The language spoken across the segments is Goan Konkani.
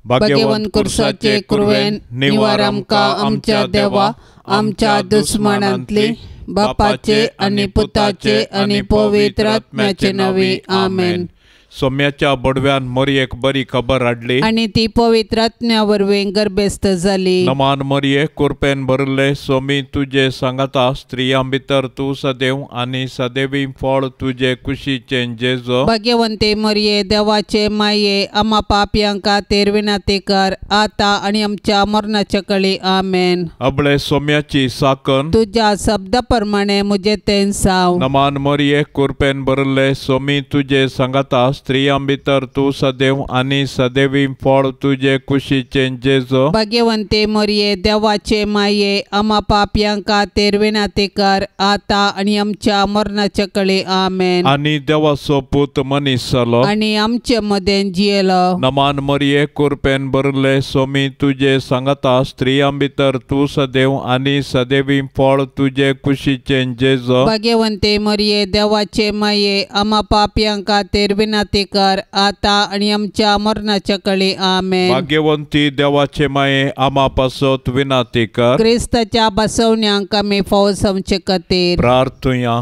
भाग्यवंत कुर्साचे कुरवेन निवार आमकां आमच्या देवा आमच्या दुस्मानांतली बापाचे आनी पुताचे आनी पवित्र आत्म्याचे नांवे आमेन. सोम्याच्या बडव्यान मोरयेक बरी खबर हाडली आनी ती पवित्र आत्म्या वरवीं गर्भस्थ जाली. नमान मोरये कुरपेन भरिल्ले सोमी तुजे सांगाता स्त्रियां भितर तूं सदैव आनी सदैवी फळ तुजे कुशीचें जेजो. भाग्यवंते मोरये देवाचे माये आमा पापयांक खातीर विनंती कर आतां आनी आमच्या मरणाच्या कळी आमेन. अबळे सोम्याची साकन तुज्या शब्दा प्रमाणे म्हजें तें जावं. नमान मोरये कुरपेन भरिल्ले सोमी तुजे सांगाता स्त्रियां भितर तूं सदैव आनी सदैवी फळ तुजे कुशीचें जेजो. भाग्यवंते मोरये देवाचे माये आमा पापयांक खातीर विनंती कर आतां आनी आमच्या मरणाच्या कळी आमेन. आनी देवाचो पूत मनीस जालो आनी आमचे मदें जियेलो. नमान मोरये कुरपेन भरिल्ले सोमी तुजे सांगाता स्त्रियां भितर तूं सदैव आनी सदैवी फळ तुजे कुशीचें जेजो. भाग्यवंते मोरये देवाचे माये आमा पापयांक खातीर विनंती कर आतां आनी आमच्या मरणाच्या कळी आमेन. भाग्यवंती देवाचे माये आमा पासत विनंती कर. क्रिस्ताच्या बसवण्यांक आमी फावो जावचे खातीर प्रार्थुया.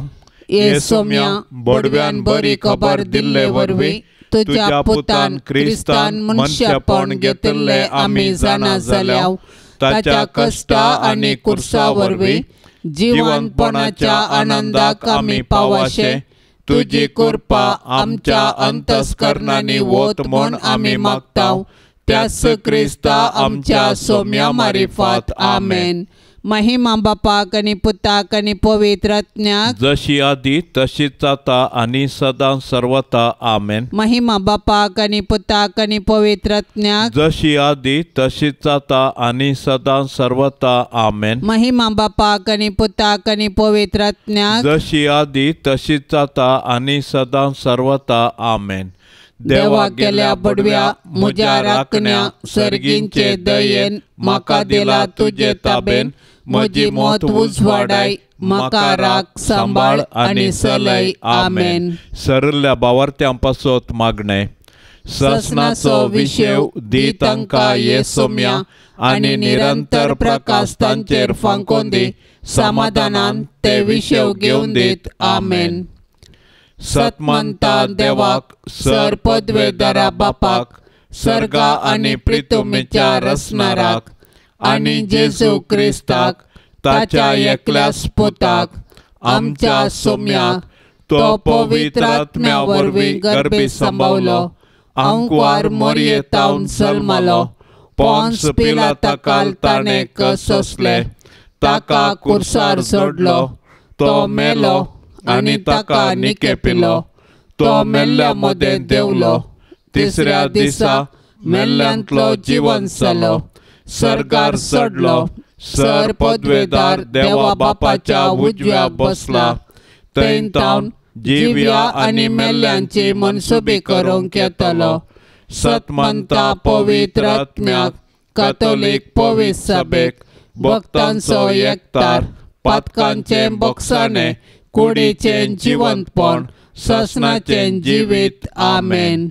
ये सोम्या बडव्यान बरी खबर दिल्ले वरवीं तुज्या पुतान क्रिस्तान मनशापण घेतिल्लें आमी जाणा जाल्या. ताच्या कश्टा आनी कुर्सा वरवीं जिवनपणाच्या आनंदाक आमी पावाशे तुजी कृपा आमच्या अंतस्करणांनी वत म्हूण आमी मागता. त्याच क्रिस्ता आमच्या सोम्या मारिफात आमेन. महिमा बापाक आनी पुताक आनी पवित्र आत्म्याक जशी आदी तशीच आतां आनी सदां सर्वता आमेन. महिमा बापाक आनी पुताक आनी पवित्र आत्म्याक जशी आदी तशीच आतां आनी सदां सर्वता आमेन. महिमा बापाक आनी पुताक आनी पवित्र आत्म्याक जशी आदी तशीच आतां आनी सदां सर्वता आमेन. देवा गेल्या बडव्या म्हज्या राखण्या सर्गींचे दयेन म्हाका दिला तुजे ताबेन. म्हजी मत उजवाडाय म्हाका राख सांबाळ आनी चलय आमेन. सरल्या बावार्थ्यां पासत मागणें. ससनाचो विशेव दी तांकां ये सोम्या आनी निरंतर प्रकाश तांचेर फांकोवन दी. समाधानान ते विशेव घेवन दीत आमेन. सतमंता देवाक सर पदवेदारा बापाक सर्गा आनी प्रितुमीच्या रसनाराक आनी जेजू क्रिस्ताक ताच्या एकल्याच पुताक आमच्या सोम्याक तो पवित्र आत्म्या वरवीं गर्भी सांबावलो. आंकवार मोरये तावन जल्मालो. पोन्स पिलाताकाल ताणें सोंसलें. ताका कुर्सार जोडलो. तो मेलो आनी ताका निकेपिलो. तो मेल्ल्या मदें देंवलो. तिसऱ्या दिसा मेल्ल्यांतलो जिवन जालो. सर्गार चडलो. सर पदवेदार देवा बापाच्या उजव्या बसला. थंय तावन जिव्या आनी मेल्ल्यांची मनसुबी करूंक येतलो. सतमंता पवित्र आत्म्याक कातोलीक पवित्र सभेक भक्तांचो एकतार पातकांचें बोगसाणें कुडीचें जिवंतपण ससनाचें जिवीत आमेन.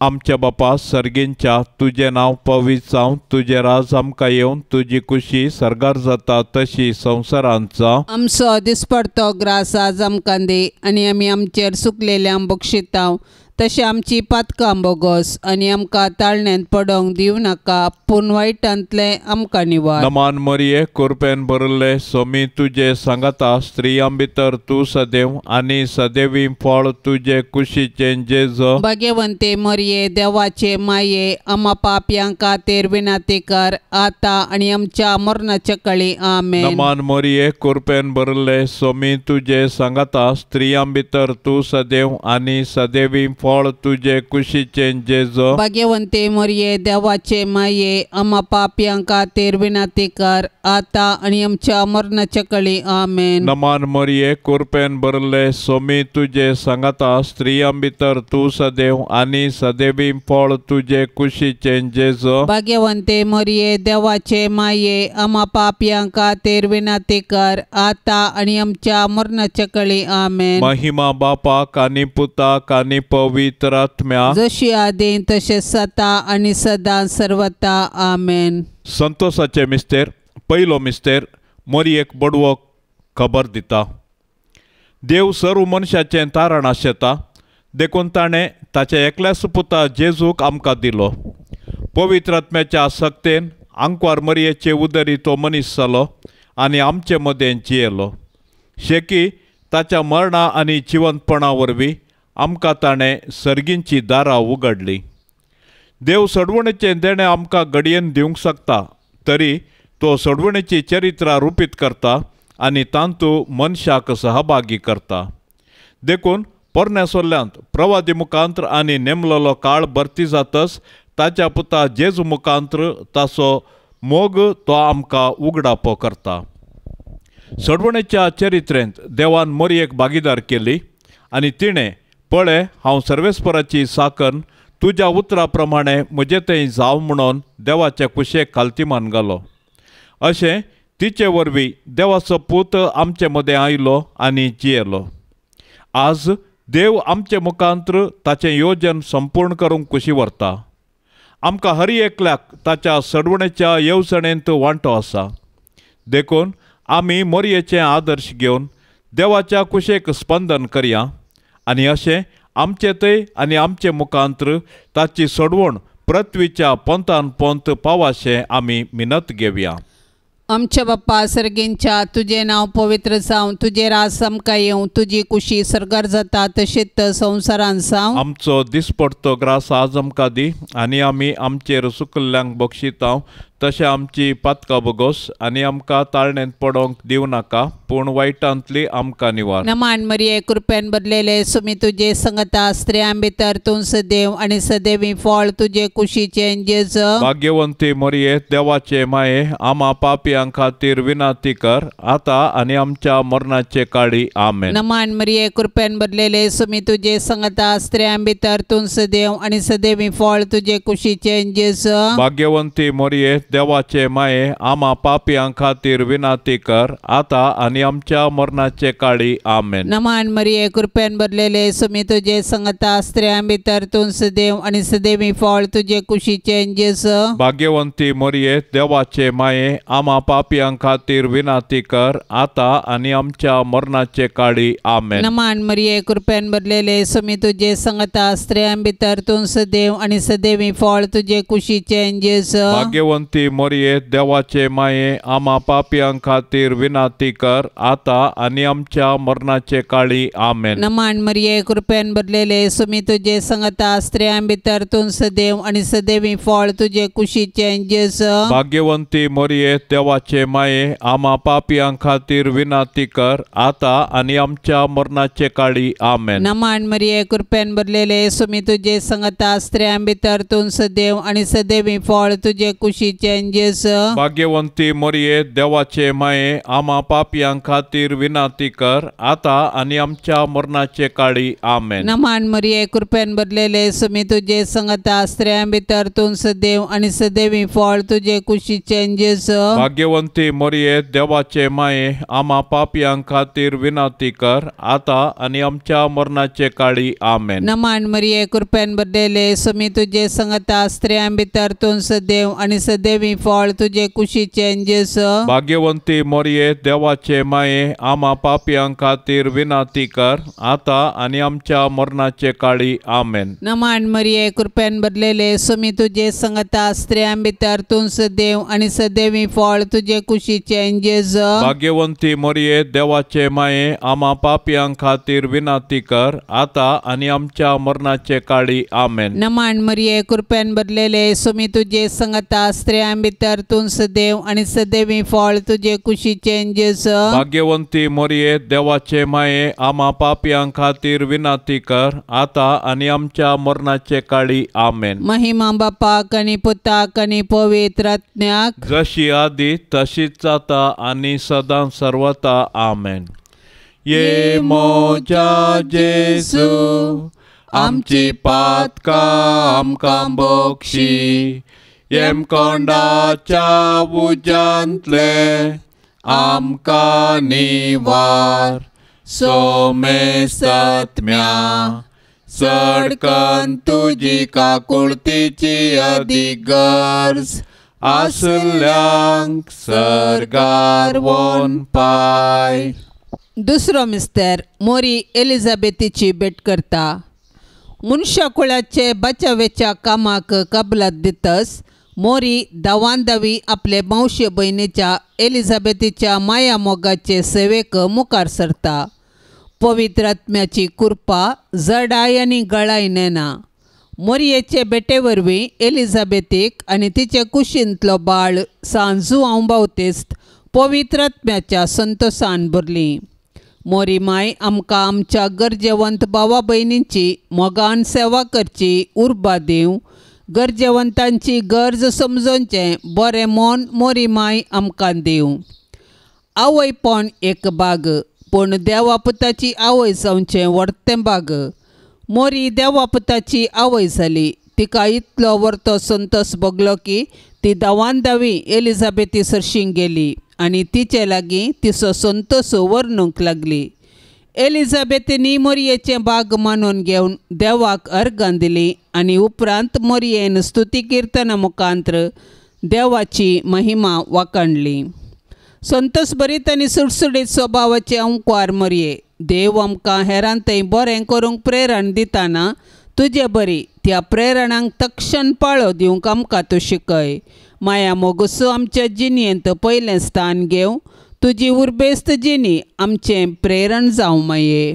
आमच्या बापा सर्गींच्या तुजें नांव पवित्र जावं. तुजें राज आमकां येवन तुजी कुशी सर्गार जाता तशी संवसारांत जावं. आमचो दिसपडतो ग्रास आज आमकां दी आनी आमी आमचेर सुकलेल्यांक बक्षितांव तशें आमची पातकां बोगोस आनी आमकां ताळण्यांत पडोवंक दिवं नाका पूण वायटांतलें आमकां निवार. नमान मोरये कुरपेन भरिल्ले सोमी तुजे सांगाता स्त्रियां भितर तूं सदैव आनी सदैवी फळ तुजे कुशीचें जेजो. भाग्यवंते मोरये देवाचे माये आमा पापयां खातीर विनंती कर आतां आनी आमच्या मरणाच्या कळी आमेन. नमान मोरये कुरपेन भरिल्ले सोमी तुजे सांगाता स्त्रियां भितर तूं सदैव आनी सदैवी फळ तुजे कुशीचें जेजो. भाग्यवंते मोरये देवाचे माये आमा पापयां खातीर विनंती कर आतां आनी आमच्या मरणाच्या कळी आमेन. नमान मोरये कुरपेन भरिल्ले सोमी तुजे सांगाता स्त्रियां भितर तूं सदैव आनी सदैवी फळ तुजे कुशीचें जेजो. भाग्यवंते मोरये देवाचे माये आमा पापयां खातीर विनंती कर आतां आनी आमच्या मरणाच्या कळी आमेन. महिमा बापाक आनी पुताक आनी पवित्र पवित्र आत्म्या, जशी आदी तशें सता आनी सदां सर्वता. आमेन. संतोषाचे मिस्तेर. पयलो मिस्तेर मोरयेक बडवो खबर दिता. देव सर्व मनशाचें तारण आशेता, देखून ताणें ताच्या एकल्याच पुता जेजूक आमकां दिलो. पवित्र आत्म्याच्या आसक्तेन आंकवार मरयेचे उदरी तो मनीस जालो आनी आमचे मदें जियेलो. शेकी ताच्या मरणा आनी जिवंतपणा वरवीं आमकां ताणें सर्गींची दारां उगडली. देव सोडवणेचें देणें आमकां घडयेन दिवंक शकता, तरी तो सोडवणेची चरित्रां रुपीत करता आनी तांतू मनशाक सहभागी करता. देखून पोरण्या सोल्ल्यांत प्रवादी मुखांत्र आनी नेमलेलो काळ भरती जातच ताच्या पुता जेजू मुखांत्र ताचो मोग तो आमकां उगडापो करता. सोडवणेच्या चरित्रेंत देवान मोरयेक भागीदार केली आनी तिणें पळय हांव सर्वेस्पराची साकन तुज्या उतरा प्रमाणे म्हजे थंय जावं म्हणून देवाच्या कुशेक खालतीमान घालो. अशें तिचे वरवीं देवाचो पूत आमचे मदें आयलो आनी जियेलो. आज देव आमचे मुखांत्र ताचें योजन संपूर्ण करूंक कुशी व्हरता. आमकां हर एकल्याक ताच्या सडवणेच्या येवजणेंत वांटो आसा. देखून आमी मोरयेचें आदर्श घेवन देवाच्या कुशेक स्पंदन करया आनी अशें आमचे थंय आनी आमचे मुखांत्र ताची सोडवण पृथ्वीच्या पोंतान पोंत पावाशें आमी मिनत घेवया. आमच्या बाप्पा सर्गींच्या, तुजें नांव पवित्र जावं, तुजें राज आमकां येवं, तुजी कुशी सर्गार जाता तशेंच संवसारान जावं. आमचो दिसपडतो ग्रास आज आमकां दी आनी आमी आमचेर सुकल्ल्यांक बक्षितांव तशें आमची पातकां बोगोस आनी आमकां ताळणेंत पडोंक दिवं नाका, पूण वायटांतली आमकां निवार. नमान मरिये, कृपेन भरलेले सुमी तुजे संगता, स्त्रियां भितर तूं सदैव आनी सदैवी फळ तुजे कुशीचें जेज. भाग्यवंती मरिये, देवाचे माये, आमा पापयां खातीर विनंती कर आतां आनी आमच्या मरणाचे काळी. आमेन. नमान मरिये, कृपेन भरलेले सुमी तुजे संगता, स्त्रियां भितर तूं सदैव आनी सदैवी फळ तुजे कुशीचें जेज. भाग्यवंती मरिये, देवाचे माये, आमा पापयां खातीर विनंती कर आतां आनी आमच्या मरणाचे काळी. आमेन. नमान मरिये, कृपेन भरलेले सुमी तुजे संगता, स्त्रियां भितर तूं सदैव आनी सदैवी फळ तुजे कुशीचें जेज. भाग्यवंती मरिये, देवाचे माये, आमा पापयां खातीर विनंती कर आतां आनी आमच्या मरणाचे काळी. आमेन. नमान मरिये, कृपेन भरलेले सुमी तुजे संगता, स्त्रियां भितर तूं सदैव आनी सदैवी फळ तुजे कुशीचें जेज. भाग्यवंती मरिये, देवाचे माये, आमा पापयां खातीर विनंती कर आतां आनी आमच्या मरणाचे काळी. आमेन. नमान मरिये, कृपेन भरलेले सुमी तुजे संगता, स्त्रियां भितर तूं सदैव आनी सदैवी फळ तुजे कुशीचें जेज. भाग्यवंती मरिये, देवाचे माये, आमा पापयां खातीर विनंती कर आतां आनी आमच्या मरणाचे काळी. आमेन. नमान मरिये, कृपेन भरलेले सुमी तुजे संगता, स्त्रियां भितर तूं सदैव आनी सदैवी फळ तुजे कुशीचें जेज. भाग्यवंती मरिये, देवाचे माये, आमा पापयां खातीर विनंती कर आतां आनी आमच्या मरणाचे काळी. आमेन. नमान मरिये, कृपेन भरलेले सुमी तुजे संगता, स्त्रियां भितर तूं सदैव आनी सदैवी फळ तुजे कुशीचें जेज. भाग्यवंती मरिये, देवाचे माये, आमा पापयां खातीर विनंती कर आतां आनी आमच्या मरणाचे काळी. आमेन. नमान मरिये, कृपेन भरलेले सुमी तुजे संगता, स्त्रियां भितर तूं सदैव आनी सदैवी फळ तुजे कुशीचें जेज. भाग्यवंती मरिये, देवाचे माये, आमा पापयां खातीर विनंती कर आतां आनी आमच्या मरणाचे काळी. आमेन. नमान मरिये, कृपेन भरलेले सुमी तुजे संगता, स्त्रियां भितर तूं सदैव आनी सदैवी फळ तुजे कुशीचें जेज. भाग्यवंती मरिये, देवाचे माये, आमा पापयां खातीर विनंती कर आतां आनी आमच्या मरणाचे काळी. आमेन. नमान मरिये, कृपेन भरलेले सुमी तुजे संगता, स्त्रियां भितर तूं सदैव आनी सदैवी फळ तुजे कुशीचें जेज. भाग्यवंती मरिये, देवाचे माये, आमा पापयां खातीर विनंती कर आतां आनी आमच्या मरणाचे काळी. आमेन. महिमा बापाक आनी पुताक आनी पवित्र आत्म्याक, जशी आदी तशीच जाता आनी सदां सर्वता. आमेन. ये मोजा जेजू, आमची पातकां आमकां बक्षी, येमकोंडाच्या उज्यांतले आमकां निवार, सोमेसत्म्या चड कन तुजी काकुळतीची अदीक गरज आसल्यांक सर्गार वोन पाय. दुसरो मिस्तर मोरी एलिझाबेथीची भेट करता. मनशाकुळाचे बचावेच्या कामाक कबलात दितस मोरी धांवान धांवी आपले मावशे भयणीच्या एलिझाबेथीच्या माया मोगाचे सेवेक मुखार सरता. पवित्र आत्म्याची कृपा जडाय आनी गळाय नेना. मोरयेचे भेटे वरवीं एलिझाबेथीक आनी तिचे कुशींतलो बाळ सांजू बावतेस्त पवित्र आत्म्याच्या संतोसान भरली. मोरी माय आमकां आमच्या गरजेवंत भावा भयणींची मोगान सेवा करची उर्बा दिवं. गरजेवंतांची गरज समजोवचें बरें मन मोरी माय आमकां दिवं. आवयपण एक बाग, पूण देवा पुताची आवय जावचें व्हडतें बाग. मोरी देवा पुताची आवय जाली. तिका इतलो व्हरतो संतोस भोगलो की ती धांवान धांवी एलिझाबेथी सरशीं गेली आनी तिचे लागीं तिचो संतोस वर्णूंक लागली. एलिझाबेथीनी मोरयेचें बाग मानून घेवन देवाक अर्गां दिली आनी उपरांत मोरयेन स्तुती किर्तना मुखांत्र देवाची महिमा वाखाणली. संतोस भरीत आनी सुडसुडीत स्वभावाचे अंकवार मोरये, देव आमकां हेरां थंय बरें करूंक प्रेरण दिताना तुजे बरी त्या प्रेरणांक तक्षण पाळो दिवंक आमकां तूं शिकय. माया मोगसो आमच्या जिणेंत पयलें स्थान घेवं. तुजी उर्बेस्त जिणी आमचें प्रेरण जावं माये.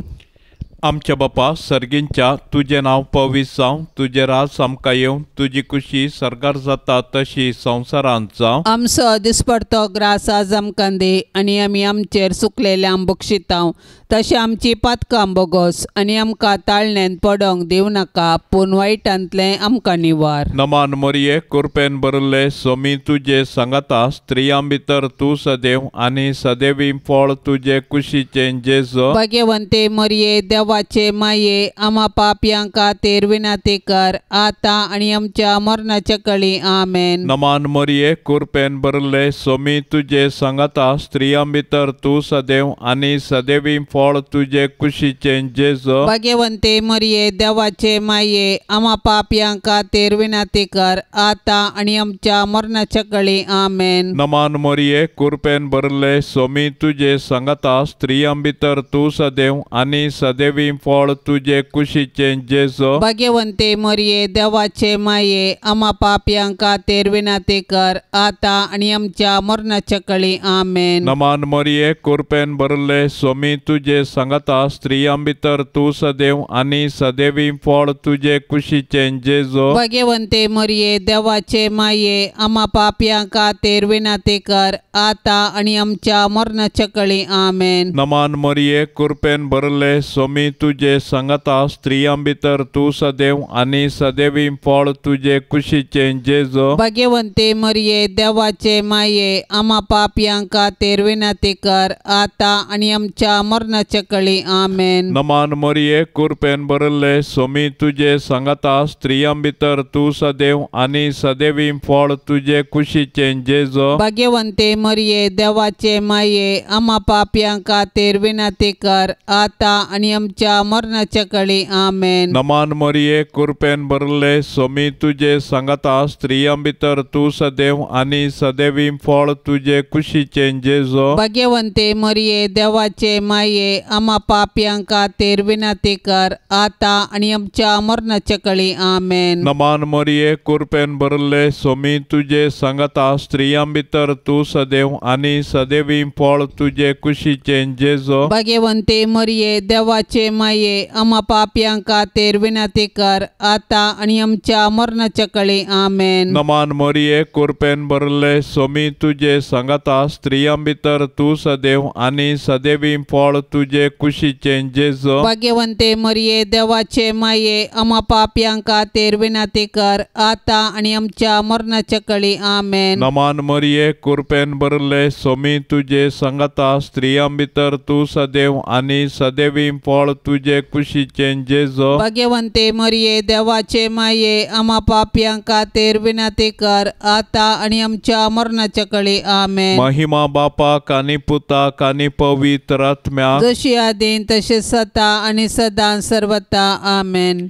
आमच्या बापा सर्गींच्या तुजें नांव पवित्र जावं, तुजें राज आमकां येवं, तुजी कुशी सर्गार जाता तशी संवसारांत जावं. आमचो दिसपडतो ग्रास आज आमकां दी आनी आमी आमचेर सुकलेल्यांक बक्षितांव तशें आमची पातकां बोगोस आनी आमकां ताळण्यांत पडोंक दिवं नाका, पूण वायटांतलें आमकां निवार. नमान मोरये, कृपेन भरिल्ले सोमी तुजे सांगाता, स्त्रियां भितर तूं सदैव आनी सदैवी फळ तुजे कुशीचें जेजू. भाग्यवंते मोरये, देवाचे माये, आमा पापयां खातीर विनंती कर आतां आनी आमच्या मरणाच्या कळी. आमेन. नमान मोरये, कृपेन भरिल्ले सोमी तुजे सांगाता, स्त्रियां भितर तूं सदैव आनी सदैवी फळ तुजे कुशीचें जेजू. भाग्यवंते मोरये, देवाचे माये, आमा पापयां खातीर विनंती कर आतां आनी आमच्या मरणाच्या कळी. आमेन. नमान मोरये, कृपेन भरिल्ले सोमी तुजे सांगाता, स्त्रियां भितर तूं सदैव आनी सदैवी फळ तुजे कुशीचें जेजू. भाग्यवंते मोरये, देवाचे माये, आमा पापयां खातीर विनंती कर आतां आनी आमच्या मरणाच्या कळी. आमेन. नमान मोरये, कृपेन भरिल्ले सोमी तुजे सांगाता, स्त्रियां भितर तूं सदैव आनी सदैवी फळ तुजे कुशीचें जेजू. भाग्यवंते मोरये, देवाचे माये, आमा पापयां खातीर विनंती कर आतां आनी आमच्या मरणाच्या कळी. आमेन. नमान मोरये, कृपेन भरिल्ले सोमी तुजे सांगाता, स्त्रियां भितर तूं सदैव आनी सदैवी फळ तुजे कुशीचें जेजू. भाग्यवंते मोरये, देवाचे माये, आमा पापयां खातीर विनंती कर आतां आनी आमच्या मरणाच्या कळी. आमेन. नमान मोरये, कृपेन भरिल्ले सोमी तुजे सांगाता, स्त्रियां भितर तूं सदैव आनी सदैवी फळ तुजे कुशीचें जेजू. भाग्यवंते मोरये, देवाचे माये, आमा पापयां खातीर विनंती कर आतां आनी आमच्या मरणाच्या कळी. आमेन. नमान मोरये, कृपेन भरिल्ले सोमी तुजे सांगाता, स्त्रियां भितर तूं सदैव आनी सदैवी फळ तुजे कुशीचें जेजू. भाग्यवंते मोरये, देवाचे माये, आमा पापयां खातीर विनंती कर आतां आनी आमच्या मरणाच्या कळी. आमेन. नमान मोरये, कृपेन भरिल्ले सोमी तुजे सांगाता, स्त्रियां भितर तूं सदैव आनी सदैवी फळ तुजे कुशीचें जेजू. भाग्यवंते मोरये, देवाचे माये, आमा पापयां खातीर विनंती कर आतां आनी आमच्या मरणाच्या कळी. आमेन. नमान मोरये, कृपेन भरिल्ले सोमी तुजे सांगाता, स्त्रियां भितर तूं सदैव आनी सदैवी फळ तुजे कुशीचें जेजू. भाग्यवंते मोरये, देवाचे माये, आमा पापयां खातीर विनंती कर आतां आनी आमच्या मरणाच्या कळी. आमेन. नमान मोरये, कृपेन भरिल्ले सोमी तुजे सांगाता, स्त्रियां भितर तूं सदैव आनी सदैवी फळ तुजे कुशीचें जेजो। भाग्यवंते मरिये देवाचे माये आमा पापयां खातीर विनंती कर आता आनी आमच्या मरणाच्या कळी। आमेन। महिमा बापाक आनी पुताक आनी पवित्र आत्म्याक, जशी आदीन तशें सता आनी सदां सर्वता। आमेन।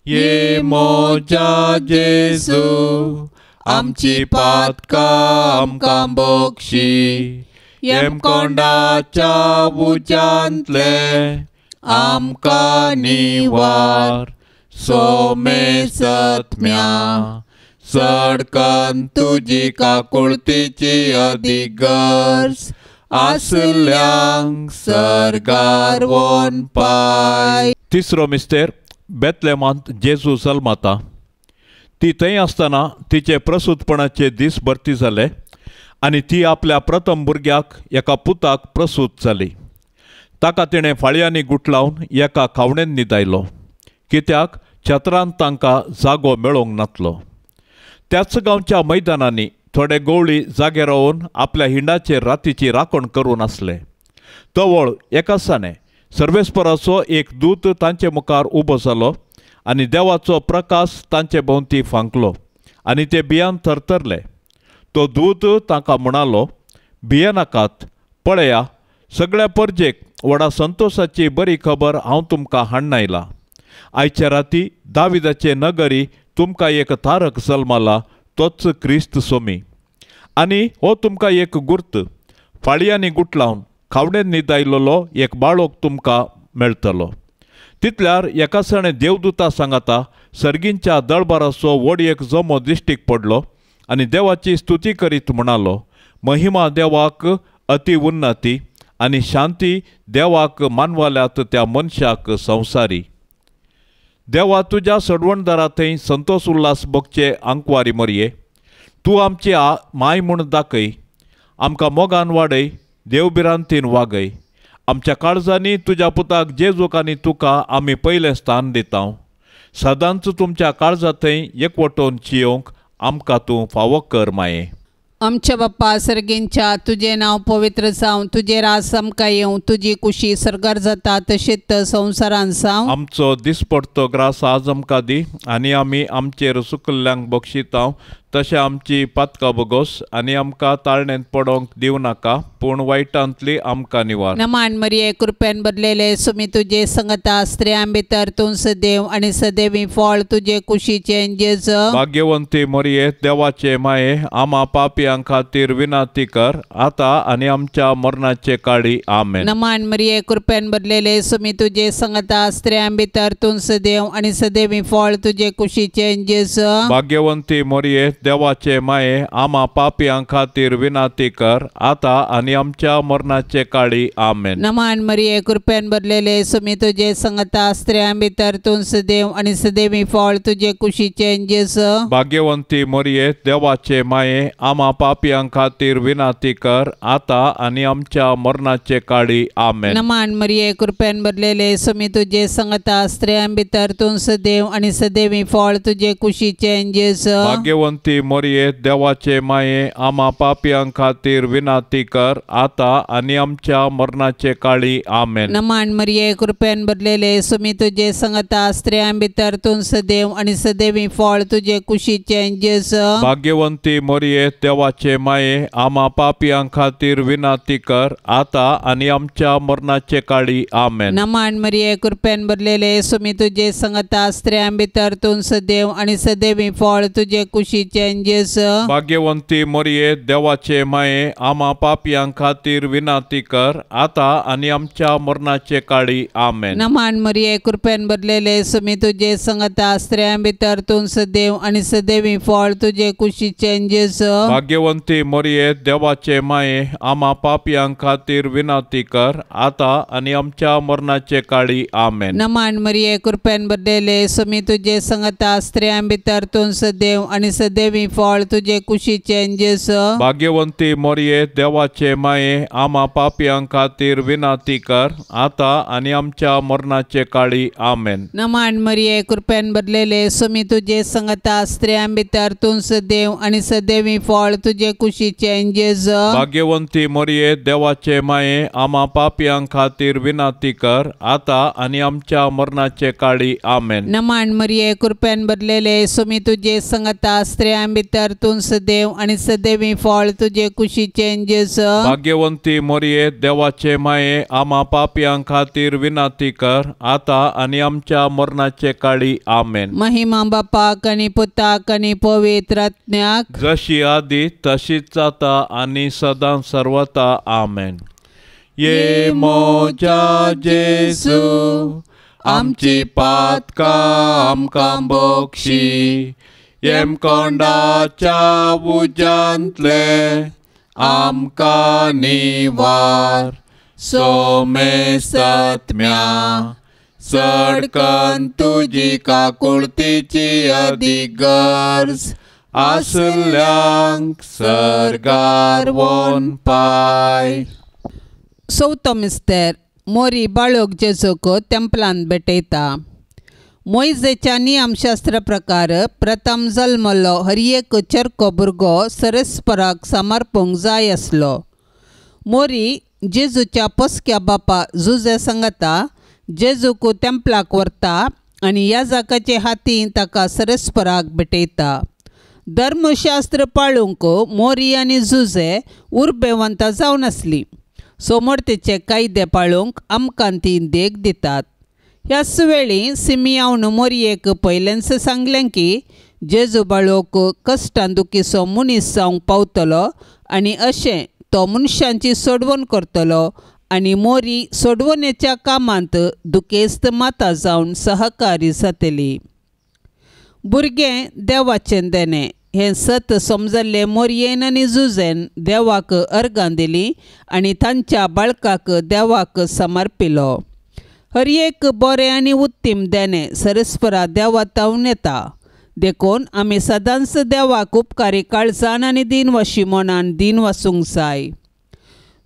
ये मोजा जेजू आमची पातकां आमकां बक्षी, यमकोंडाच्या उज्यांतले आमकां निवार, सोमेसत्म्या सडकन तुजी काकुळतीची अदीक गरज आसल्यांक सर्गार वोन पाय। तिसरो मिस्तेर बेतलेमांत जेजू जल्माता। ती थंय आसतना तिचे प्रसूतपणाचे दीस भरती जाले आनी ती आपल्या प्रथम भुरग्याक एका पुताक प्रसूत जाली। ताका तिणें फाळयांनी गुटलावन एका खावणेन न्हिदायलो, कित्याक छत्रांत तांकां जागो मेळोंक नातलो। त्याच गांवच्या मैदानांनी थोडे गवळी जागे रावन आपल्या हिंडाचेर रातीची राखण करून आसले। तवळ एकासाने सर्वेस्पराचो एक दूत तांचे मुखार उबो जालो आनी देवाचो प्रकाश तांचे भोंवती फांकलो आनी ते भियान थरथरले। तो दूत तांकां म्हणालो, भियेनाकात, पळया सगळ्या परजेक व्हडा संतोशाची बरी खबर हांव तुमकां हाडून आयला। आयच्या राती दाविदाचे नगरी तुमकां एक तारक जल्माला, तोच क्रिस्त सोमी। आनी हो तुमकां एक गुर्त, फाळयांनी गुटलावन खावणेन न्हिदायलोलो एक बाळोक तुमकां मेळटलो। तितल्यार एकासणे देवदूता सांगाता सर्गींच्या दळबाराचो व्हड एक जमो दिश्टीक पडलो आनी देवाची स्तुती करीत म्हणालो, महिमा देवाक अति उन्नती आनी शांती देवाक मानवाल्यात त्या मनशाक संवसारी। देवा तुज्या सडवणदारा थंय संतोष उल्हास भोगचे आंकवारी मरये, तूं आमची my म्हूण दाखय, आमकां मोगान वाडय, देवभिरांतीन वागय। आमच्या काळजांनी तुज्या पुताक जेजूक आनी तुका आमी पयलें स्थान दिता। सदांच तुमच्या काळजा थंय एकवटोवन चियोंक आमकां तूं फावो कर माये। आमच्या बाप्पा सर्गींच्या तुजें नांव पवित्र जावं, तुजें राज आमकां येवं, तुजी कुशी सर्गार जाता तशेंच संवसारान जावं। आमचो दिसपडतो ग्रास आज आमकां दी आनी आमी आमचेर सुकल्ल्यांक बक्षितांव तशें आमची पातकां बोगोस आनी आमकां ताळणेंत पडोंक दिवं नाका, पूण वायटांतली आमकां निवार। नमान मरिये कृपेन भरलेले सुमी तुजे संगता, स्त्रियां भितर तूं सदैव आनी सदैवी फळ तुजे कुशीचें जेजू। भाग्यवंती मरिये देवाचे माये आमा पापयां खातीर विनंती कर आता आनी आमच्या मरणाचे काळी। आमेन। नमान मरिये कृपेन भरलेले सुमी तुजे संगता, स्त्रियां भितर तूं सदैव आनी सदैवी फळ तुजे कुशीचें जेजू। भाग्यवंती मरिये देवाचे माये आमा पापयां खातीर विनंती कर आता आनी आमच्या मरणाचे काळी। आमेन। नमान मरिये कृपेन भरलेले सुमी तुजे संगता, स्त्रियां भितर तूं सदैव आनी सदैवी फळ तुजे कुशीचें जेजू। भाग्यवंती मरिये देवाचे माये आमा पापयां खातीर विनंती कर आता आनी आमच्या मरणाचे काळी। आमेन। नमान मरिये कृपेन भरलेले सुमी तुजे संगता, स्त्रियां भितर तूं सदैव आनी सदैवी फळ तुजे कुशीचें जेजू। भाग्यवंती मरिये देवाचे माये आमा पापयां खातीर विनंती कर आता आनी आमच्या मरणाचे काळी। आमेन। नमान मरिये कृपेन भरलेले सुमी तुजे संगता, स्त्रियां भितर तूं सदैव आनी सदैवी फळ तुजे कुशीचें जेजू। भाग्यवंती मरिये देवाचे माये आमा पापयां खातीर विनंती कर आता आनी आमच्या मरणाचे काळी। आमेन। नमान मरिये कृपेन भरलेले सुमी तुजे संगता, स्त्रियां भितर तूं सदैव आनी सदैवी फळ तुजे कुशीचें जेजू। भाग्यवंती मरिये देवाचे माये आमा पापयां खातीर विनंती कर आता आनी आमच्या मरणाचे काळी। आमेन। नमान मरिये कृपेन भरलेले सुमी तुजे संगता, स्त्रियां भितर तूं सदैव आनी सदैवी फळ तुजे कुशीचें जेजू। भाग्यवंती मरिये देवाचे माये आमा पापयां खातीर विनंती कर आता आनी आमच्या मरणाचे काळी। आमेन। नमान मरिये कृपेन भरलेले सुमी तुजे संगता, स्त्रियां भितर तूं सदैव आनी सदैवी सदैवी फळ तुजे कुशीचें जेजू. भाग्यवंती मोरये देवाचे माये, आमा पापयां खातीर विनंती कर आतां आनी आमच्या मरणाचे काळी. आमेन. नमन मरिये, कृपेन भरलेले, स्वामी तुजे संगता, स्त्रियां भितर तूं सदैव आनी सदैवी फळ तुजे कुशीचें जेजू. भाग्यवंती मोरये देवाचे माये, आमा पापयां खातीर विनंती कर आतां आनी आमच्या मरणाचे काळी. आमेन. नमन मरिये, कृपेन भरलेले, स्वामी तुजे संगता, स्त्रियां भितर तूं सदैव आनी सदैवी फळ तुजे कुशीचें जेजू. भाग्यवंती मोरये देवाचे माये, आमा पापयां खातीर विनंती कर आतां आनी आमच्या मरणाचे काळी. आमेन. महिमा बापाक आनी पुताक आनी पवित्र आत्म्याक, जशी आदी तशीच जाता आनी सदां सर्वता. आमेन. ये मोजा जेजू, आमची पातकां आमकां बक्षी, येमकोंडाच्या उज्यांतले आमकां निवार, सोमेसत्म्या चडकन तुजी काकुळतीची अदीक गरज आसल्यांक सर्गार वोन पाय. चवथो मिस्तेर. मोरी बाळोक जेजूक तेंपलांत भेटयता. मोयजेच्या नियमशास्त्र प्रकार प्रथम जल्मलो हर एक चरको भुरगो सरस्पराक समर्पूंक जाय आसलो. मोरी जेजूच्या पोसक्या बापा जुजे सांगता जेजूक तेंपलाक व्हरता आनी याजकाचे हातीन ताका सरस्पराक भेटयता. धर्मशास्त्र पाळूंक मोरी आनी जुजे उर्बेवंत जावन आसली. सोमोर्तेचे कायदे पाळूंक आमकां ती देख दितात. ह्याच वेळी सिमियावन मोरयेक पयलेंच सांगलें की जेजू बाळोक कश्टान दुखीचो मनीस जावंक पावतलो आनी अशें तो मनशांची सोडवण करतलो आनी मोरी सोडवणेच्या कामांत दुखेस्त माता जावन सहकारी जातली. भुरगें देवाचें देणें हें सत समजल्लें मोरयेन आनी जुजेन देवाक अर्गां दिलीं आनी तांच्या बाळकाक देवाक समर्पिलो. हर एक बरें आनी उत्तीम देणें सरस्परा देवा तावन येता. देखून आमी सदांच देवाक उपकारी काळजान आनी दिनवाशी मनान दीन वासूंक जाय.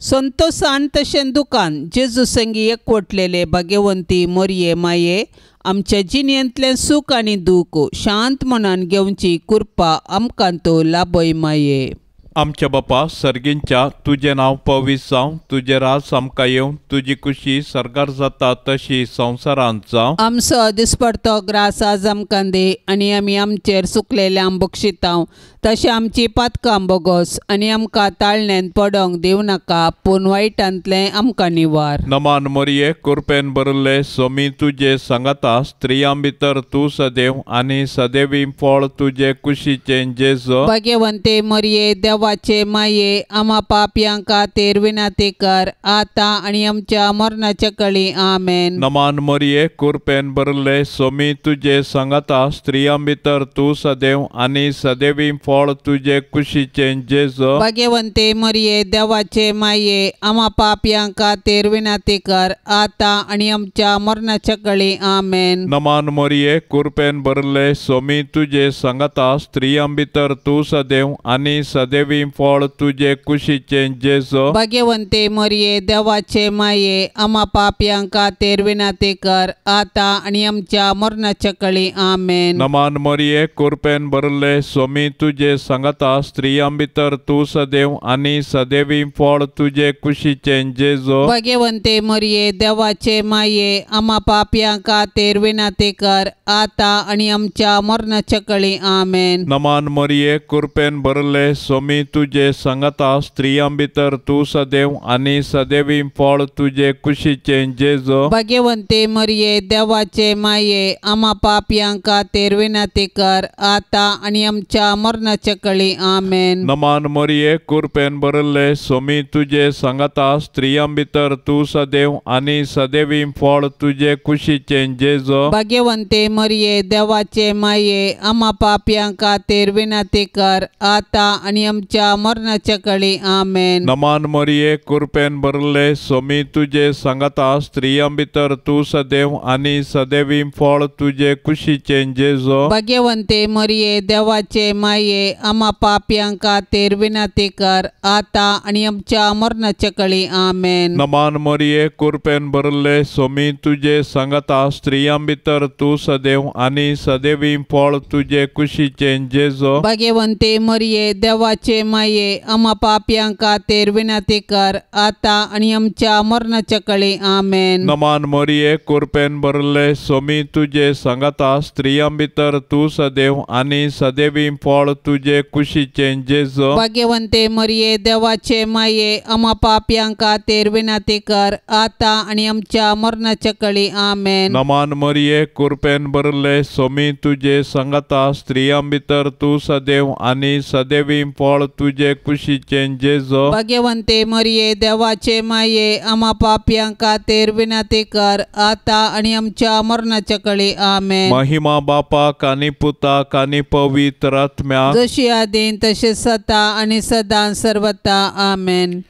संतोसान तशें दुकान जेजू संगी एकवटलेले भाग्यवंती मोरये माये, आमच्या जिणेंतलें सूख आनी दूख शांत मनान घेवची कृपा आमकां तो लाभय माये. आमच्या बापा सर्गींच्या, तुजें नांव पवित्र जावं, तुजें राज आमकां येवं, तुजी कुशी सर्गार जाता तशी संवसारांत जावं. आमचो दिसपडतो ग्रास आज आमकां दी आनी आमी आमचेर सुकलेल्यांक बक्षितांव तशें आमची पातकां बोगोस आनी आमकां ताळण्यांत पडोंक दिवं नाका, पूण वायटांतलें आमकां निवार. नमान मोरये, कृपेन भरिल्ले, स्वामी तुजे सांगाता, स्त्रियां भितर तूं सदैव आनी सदैवी फळ तुजे कुशीचें जेजू. भाग्यवंते मोरये देवाचे माये, आमा पापयां खातीर विनंती कर आतां आनी आमच्या मरणाच्या कळी. आमेन. नमान मोरये, कृपेन भरिल्ले, स्वामी तुजे सांगाता, स्त्रियां भितर तूं सदैव आनी सदैवी फळ तुजे कुशीचें जेजू. भाग्यवंते मोरये देवाचे माये, आमा पापयां खातीर विनंती कर आतां आनी आमच्या मरणाच्या कळी. आमेन. नमान मोरये, कृपेन भरिल्ले, स्वामी तुजे सांगाता, स्त्रियां भितर तूं सदैव आनी सदैवी फळ तुजे कुशीचें जेजू. भाग्यवंते मोरये देवाचे माये, आमा पापयां खातीर विनंती कर आतां आनी आमच्या मरणाच्या कळी. आमेन. नमान मोरये, कृपेन भरिल्ले, स्वामी तुजे सांगाता, स्त्रियां भितर तूं सदैव आनी सदैवी फळ तुजे कुशीचें जेजू. भाग्यवंते मोरये देवाचे माये, आमा पापयां खातीर विनंती कर आतां आनी आमच्या मरणाच्या कळी. आमेन. नमान मोरये, कृपेन भरिल्ले, स्वामी तुजे सांगाता, स्त्रियां भितर तूं सदैव आनी सदैवी फळ तुजे कुशीचें जेजू. भाग्यवंते मोरये देवाचे माये, आमा पापयां खातीर विनंती कर आतां आनी आमच्या मरणाच्या कळी. आमेन. नमान मोरये, कृपेन भरिल्ले, स्वामी तुजे सांगाता, स्त्रियां भितर तूं सदैव आनी सदैवी फळ तुजे कुशीचें जेजू. भाग्यवंते मोरये देवाचे माये, आमा पापयां खातीर विनंती कर आतां आनी आमच्या आमच्या मरणाच्या कळी. आमेन. नमान मरिये कृपेन भरले सोमी तुजे सांगाता स्त्रियां भितर तूं सदैव आनी सदैवी फळ तुजे कुशीचें जेजो. भाग्यवंते मरिये देवाचे माये आमा पापयां खातीर विनंती कर आतां आनी आमच्या मरणाच्या कळी. आमेन. नमान मरिये कृपेन भरले सोमी तुजे सांगाता स्त्रियां भितर तूं सदैव आनी सदैवी फळ तुजे कुशीचें जेजो. भाग्यवंते मरिये देवाचे माये आमा पापयां खातीर विनंती कर आतां आनी आमच्या मरणाच्या कळी. आमेन. नमान मरिये कृपेन भरले सोमी तुजे सांगाता स्त्रियां भितर तूं सदैव आनी सदैवी फळ तुजे कुशीचें जेजो. भाग्यवंते मरिये देवाचे माये आमा पापयां खातीर विनंती कर आतां आनी आमच्या मरणाच्या कळी. आमेन. नमान मरिये कृपेन भरले सोमी तुजे सांगाता स्त्रियां भितर तूं सदैव आनी सदैवी फळ तुजे कुशीचें जेजो. भाग्यवंते मरिये देवाचे माये आमा पापयां खातीर विनंती कर आतां आनी आमच्या मरणाच्या कळी. आमेन. महिमा बापाक आनी पुताक आनी पवित्र आत्म्याक, जशी आदीन तशें सता आनी सदां सर्वता. आमेन.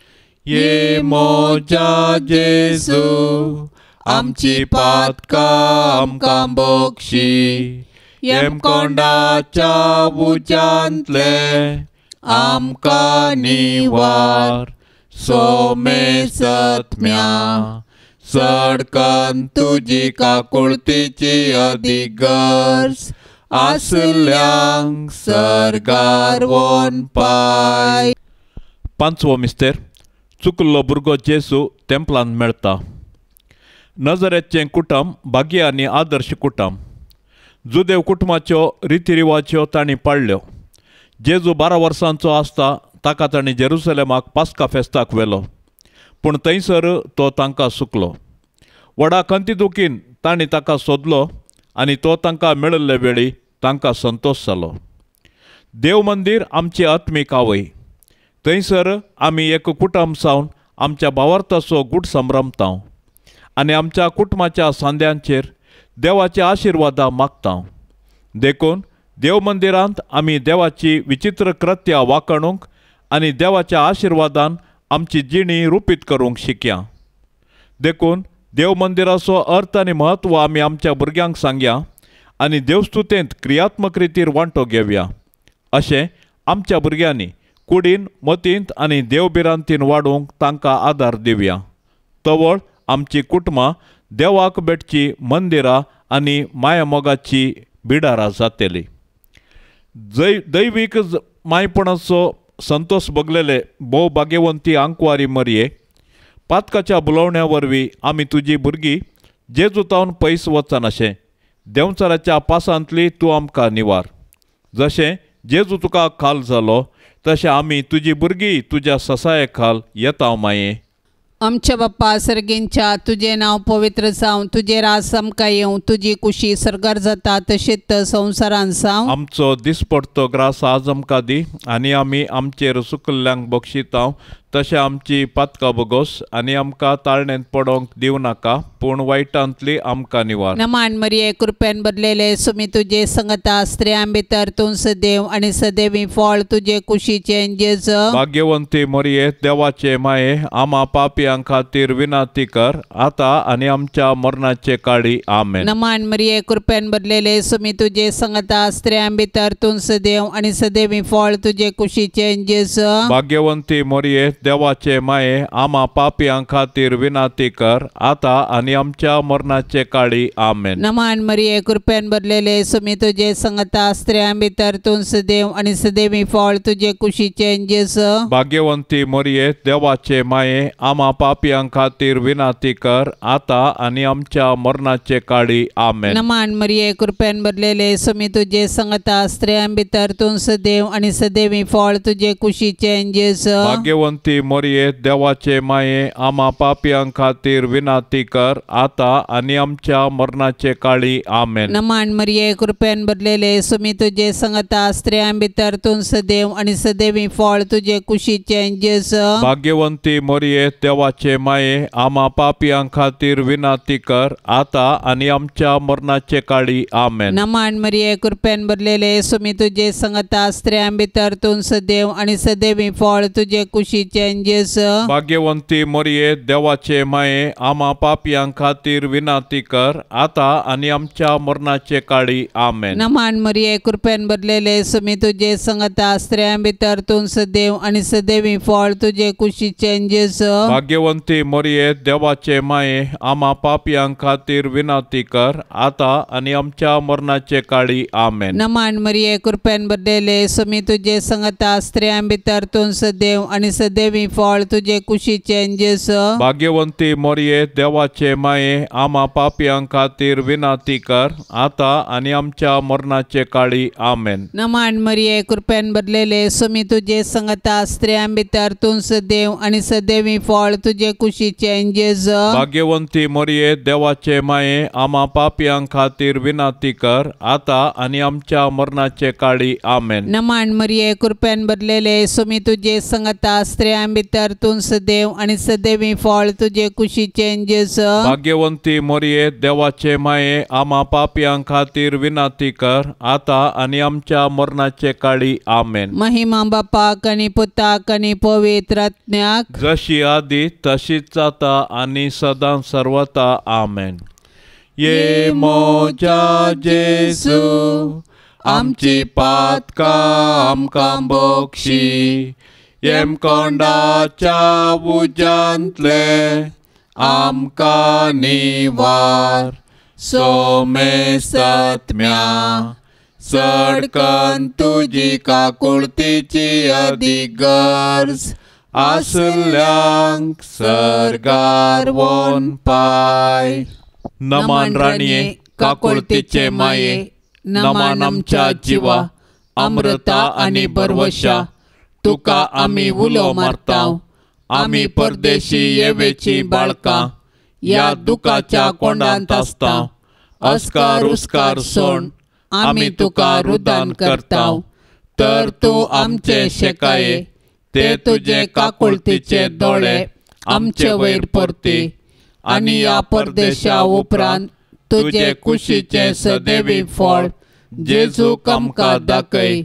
ये मोजा जेजू आमची पातकां आमकां बक्षी, यमकोंडाच्या उज्यांतले आमकां निवार. सोमे सत्म्या चडकन तुजी काकुळतीची अदीक गरज आसल्यांक सर्गार वोन पाय. पांचवो मिस्तेर चुकल्लो भुरगो जेजू तेंपलान मेळटा. नजरेचें कुटुंब भाग्य आनी आदर्श कुटुंब. जुदेव कुटुंबाच्यो रितीरिवाज्यो तांणी पाळ्ळ्यो. जेजू 12 वर्सांचो आसता ताका तांणी जेरुसलेमाक पास्का फेस्ताक व्हेलो, पूण थंयसर तो तांकां सुकलो. व्हडा खंती दुखीन तांणी ताका सोदलो आनी तो तांकां मेळिल्ले वेळी तांकां संतोश जालो. देव मंदीर आमची आत्मीक आवय. थंयसर आमी एक कुटुंब जावन आमच्या भावार्थाचो गूट संभ्रमता आनी आमच्या कुटुंबाच्या सांद्यांचेर देवाचे आशिर्वादा मागता. देखून देव मंदिरांत आमी देवाची विचित्र कृत्या वाखाणूंक आनी देवाच्या आशिर्वादान आमची जिणी रुपीत करूंक शिकया. देखून देव मंदिराचो अर्थ आनी म्हत्व आमी आमच्या भुरग्यांक सांगया आनी देवस्तुतेंत क्रियात्मक रितीर वांटो घेवया. अशें आमच्या भुरग्यांनी कुडीन मतींत आनी देवभिरांतीन वाडोवंक तांकां आदार दिवया. तवळ आमची कुटुंबां देवाक भेटची मंदिरां आनी मायामोगाची बिडारां जातली. दैवीक मायपणाचो संतोष भोगलेले भोव भाग्यवंती आंकवारी मरये, पातकाच्या बुलोवण्या वरवीं आमी तुजी भुरगीं जेजू तावन पयस वचनाशें देंवचाराच्या पासांतली तूं आमकां निवार. जशें जेजू तुका खाल जालो तशें आमी तुजी भुरगीं तुज्या ससाये खाल येता माये. आमच्या बाप्पा सर्गेंच्या तुजें नांव पवित्र जावं, तुजें राज आमकां येवं, तुजी कुशी सर्गार जाता तशेंच संवसारान जावं. आमचो दिसपडतो ग्रास आज आमकां दी आनी आमी आमचेर सुकल्ल्यांक बक्षितांव तशें आमची पातकां बोगोस आनी आमकां ताळणेंत पडोवंक दिवं नाका, पूण वायटांतली आमकां निवार. नमान मरिये कृपेन भरलेले सुमी तुजे संगता, स्त्रियां भितर तूं सदैव आनी सदैवी फळ तुजे कुशीचें जेजू. भाग्यवंती मरिये देवाचे माये आमा पापयां खातीर विनंती कर आतां आनी आमच्या मरणाचे काळी. आमेन. नमान मरिये कृपेन भरलेले सुमी तुजे संगता, स्त्रियां भितर तूं सदैव आनी सदैवी फळ तुजे कुशीचें जेजू. भाग्यवंती मरिये देवाचे माये आमा पापयां खातीर विनंती कर आतां आनी आमच्या मरणाचे काळी. आमेन. नमान मरिये कृपेन भरलेले सुमी तुजे संगता, स्त्रियां भितर तूं सदैव आनी सदैवी फळ तुजे कुशीचें जेजू. भाग्यवंती मरिये देवाचे माये आमा पापयां खातीर विनंती कर आतां आनी आमच्या मरणाचे काळी. आमेन. नमान मरिये कृपेन भरलेले सुमी तुजे संगता, स्त्रियां भितर तूं सदैव आनी सदैवी फळ तुजे कुशीचें जेजू. भाग्यवंती भाग्यवंती मोरये देवाचे माये आमा पापयां खातीर विनाती कर आता आनी आमच्या मरणाचे काळी आमेन। नमन मरिये कृपेन भरलेले सुमी तुजे संगता स्त्रियां भितर तूं सदैव आनी सदैवी फळ तुजे कुशीचें जेजू। भाग्यवंती मोरये देवाचे माये आमा पापयां खातीर विनाती कर आता आनी आमच्या मरणाचे काळी आमेन। नमन मरिये कृपेन भरलेले सुमी तुजे संगता स्त्रियां भितर तूं सदैव आनी सदैवी फळ तुजे कुशीचें जेजू। भाग्यवंती मोरये देवाचे माये आमा पापयां खातीर विनाती कर आता आनी आमच्या मरणाचे काळी आमेन। नमन मरिये कृपेन भरलेले सुमी तुजे संगता स्त्रियां भितर तूं सदैव आनी सदैवी फळ तुजे कुशीचें जेजू। भाग्यवंती मोरये देवाचे माये आमा पापयां खातीर विनाती कर आता आनी आमच्या मरणाचे काळी आमेन। नमन मरिये कृपेन भरलेले सुमी तुजे संगता स्त्रियां भितर तूं सदैव आनी सदैवी फळ तुजे कुशीचें जेजू। भाग्यवंती मोरये देवाचे माये आमा पापयां खातीर विनाती कर आता आनी आमच्या मरणाचे काळी आमेन। नमन मरिये कृपेन भरलेले सुमी तुजे संगता स्त्रियां भितर तूं सदैव आनी सदैवी फळ तुजे कुशीचें जेजू। भाग्यवंती मोरये देवाचे माये आमा पापयां खातीर विनाती कर आता आनी आमच्या मरणाचे काळी आमेन। नमन मरिये कृपेन भरलेले सुमी तुजे संगता स्त्रियां भितर तूं सदैव आनी सदैवी फळ तुजे कुशीचें जेजू। भाग्यवंती मोरये देवाचे माये आमा पापयां खातीर विनाती कर आता आनी आमच्या मरणाचे काळी आमेन। महिमा बापाक आनी पुताक आनी पवित्र आत्म्याक, जशी आदी तशीच आता आनी सदां सर्वता आमेन। ये मोजा जेजू आमची पातकां आमकां बक्षी, येमकोंडाच्या उज्यांतले आमकां निवार, सोमेसत्म्या चडकन तुजी काकुळतीची अदीक गरज आसल्यांक सर्गार वोन पाय। नमन राणये काकुळतीचे माये, नमन आमच्या जिवा अमृता आनी बरवशा, तुका आमी उलो मारता, आमी परदेशी येवेची बाळकां ह्या दुखाच्या कोंडांत आसता, अस्कार उस्कार सोण आमी तुका रुदान करता, तर तूं आमचे शेकाये ते तुजे काकुळतीचे दोळे आमचे वयर परती आनी ह्या परदेशा उपरांत तुजे कुशीचें सदैवी फळ जेजूक आमकां दाखय।